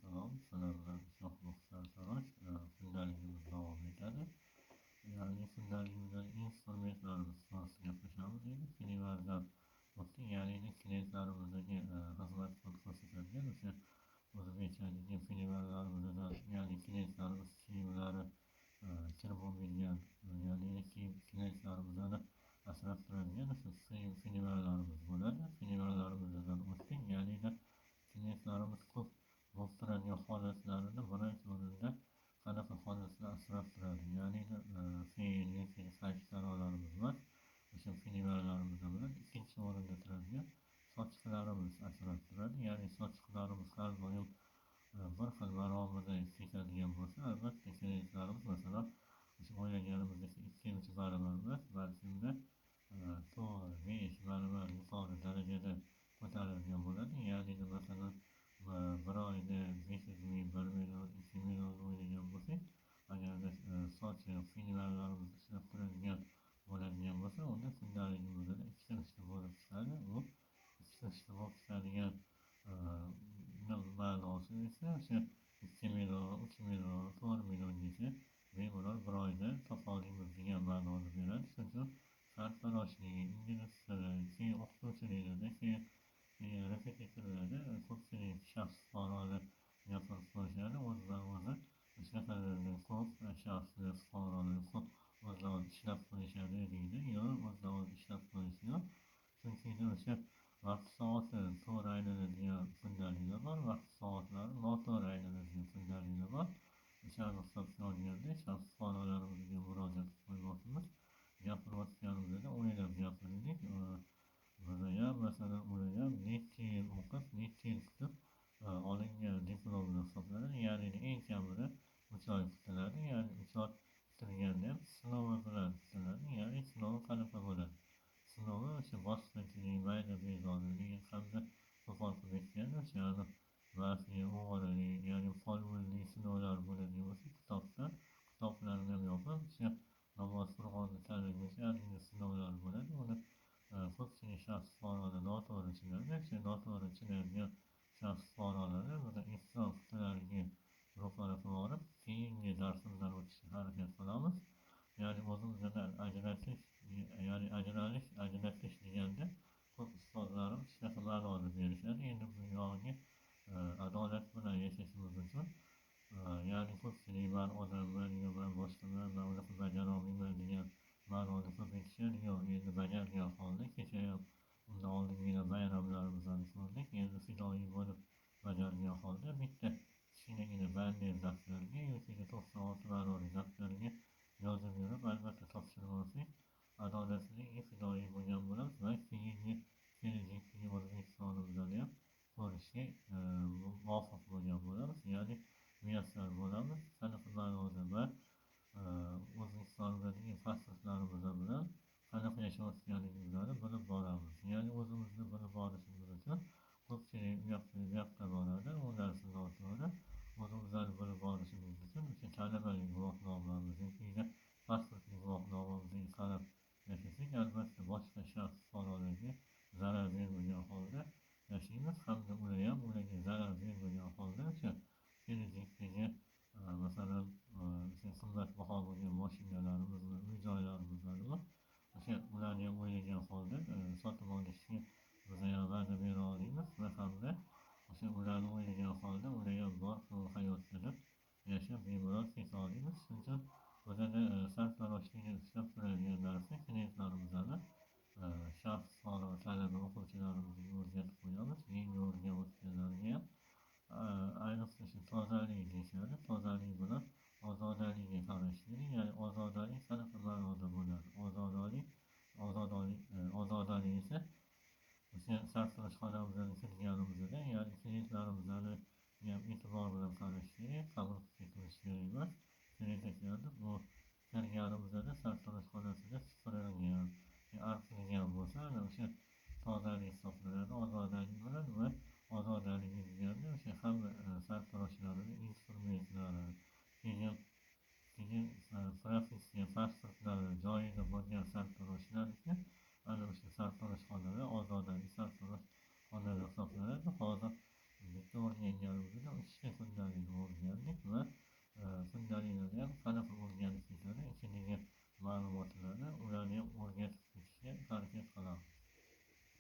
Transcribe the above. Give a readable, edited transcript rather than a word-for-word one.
Salom, sizlar bilan Shohruh Sartarosh. Kundaligimiz davom etadi. Ya'ni kundaligimizda instrumentlarimiz to'g'risida gaplashamiz endi. Kenivardan o'tdik, ya'ni klientlarimizga xizmat ko'rsatadigan o'sha o'zbekchadagi pinivarlarimizdan, ya'ni klientlarimiz kiyimlari kir bo'lmaydigan, ya'ni kiyim klientlarimizni asrab turadigan o'sha pinivarlarimiz bo'ladi. Pinivarlarimizdan o'tdik, ya'ni klientlarimiz ko'p bo'lib turadigan holatlarini birinchi o'rinda qanaqa holatlar asrab turadi, ya'ni fe'l yoki farishtalarimiz emas, o'sha pinivarlarimiz bilan ikkinchi o'rinda turadigan sochiqlarimiz asrab turadi. Ya'ni sochiqlarimiz har doim bir xil maromida ketadigan bo'lsa, albatta klientlarimiz, masalan, o'sha o'ylaganimizdek 2-3 barobar emas, balki unda 4-5 barobar yuqori darajada ko'tarilgan bo'ladi. Ya'ni masalan, bir oyda 500 ming, 1 million, 2 million o'ylagan bo'lsak, agarda sochiq pinivarlarimiz ishlab turadigan bo'ladigan bo'lsa, unda kundaligimizda 2-3ta bo'lib chiqadi. U 2-3ta bo'lib chiqadigan ma'nosi esa o'sha 2 million, 3 million, 4 milliongacha bemalol bir oyda topa olamiz degan ma'noni beradi. Shuning uchun sartaroshlik, ingliz tili, keyin o'qituvchiliklarda, keyin repetitorlarda ko'pchilik shaxs fuqarolar gapirib qo'yishadi, o'zidan o'zi shunaqa ko'p shaxslar, fuqarolar ko'p o'zidan o'zi ishlab qo'yishadi deydi. Yo'q, o'zidan o'zi ishlab qo'yish yo'q, chunki o'sha vaqt soati to'g'ri aylanadigan kundaliklar bor, vaqt soatlari noto'g'ri aylanadigan kundaliklar bor. O'shani hisobga olganda shaxs fuqarolarimizga murojaat qilib qo'ymoqchimiz. Gapirayotganimizda o'ylab gapiraylik. Bizayam, masalan, ulayam necha yil o'qib, necha yil kutib olingan diplomlar hisoblanadi. Ya'ni eng kamida 3 oy kutiladi. Ya'ni 3 oy kutilganda ham sinovi bilan kutiladi. Ya'ni sinovi qanaqa bo'ladi? Sinovi o'sha bosqinchilik, mayda bezorilik hamda qo'pol qilib aytganda o'sha mafiya, o'g'rilik, ya'ni folbinlik sinovlari bo'ladigan bo'lsa, kitobdan kitoblarni ham yopib, o'sha namoz Qur'onni tanlaguncha ozgina sinovlar bo'ladi. Uni ko'pchilik shaxs fuqarolar noto'g'ri tushunadi. O'sha noto'g'ri tushunadigan shaxs fuqarolarni biz ehson qutilariga ro'para qilib olib, keyingi darsimizdan o'tishga harakat qilamiz. Ya'ni o'zimizdan ajratish, ya'ni ajralish, ajratish deganda ko'p ustozlarimiz shunaqa ma'noni berishadi. Endi bu yog'iga adolat bilan yashashimiz uchun, ya'ni ko'pchilik man odamman, yo man boshqaman, man unaqa bajara olmayman degan ma'noni ko'p aytishadi. Yo'q, endi bajargan holda kecha ham, undan oldingi yil bayramlarimizni ko'rdik. Endi fidoyi bo'lib bajargan holda bitta kichkinagina banner daftarga yoki 96 varaqli daftarga yozib yurib, albatta topshirib olsak, adolatli, fidoyi bo'lgan bo'lamiz va keyingi kelajakdagi O'zbekistonimizni ham ko'rishga muvofiq bo'lgan bo'lamiz, ya'ni muyassar bo'lamiz. Qanaqa ma'noda va O'zbekistonimizdagi pasportlarimiz bilan qanaqa yashayotganligimizni bilib boramiz. Ya'ni o'zimizni bilib borishimiz uchun ko'pchilik u yoqqa bu yoqqa boradi, u narsa noto'g'ri. O'zimizni bilib borishimiz uchun o'sha talabalik guvohnomamiz yoki pasportli guvohnomamizga qarab yashasak, albatta boshqa shaxs fuqarolarga zarar bermagan holda yashaymiz hamda ular ham ularga zarar bermagan holda o'sha kelajakdagi, masalan, o'sha qimmatbaho bo'lgan mashinalarimizni, uy joylarimizni o'sha ularni ham o'ylagan holda sotib olishga biz ham va'da bera olamiz va hamda o'sha ularni o'ylagan holda ular ham bor hayotda deb yashab bemalol keta olamiz. Shuning uchun bizada sartaroshlikni ushlab turadigan narsa klientlarimizni, shaxs fuqaro, talaba, o'quvchilarimizga o'rgatib qo'yamiz. Yangi o'rganayotganlarga ham, ayniqsa shu tozalik deyishadi. Tozalik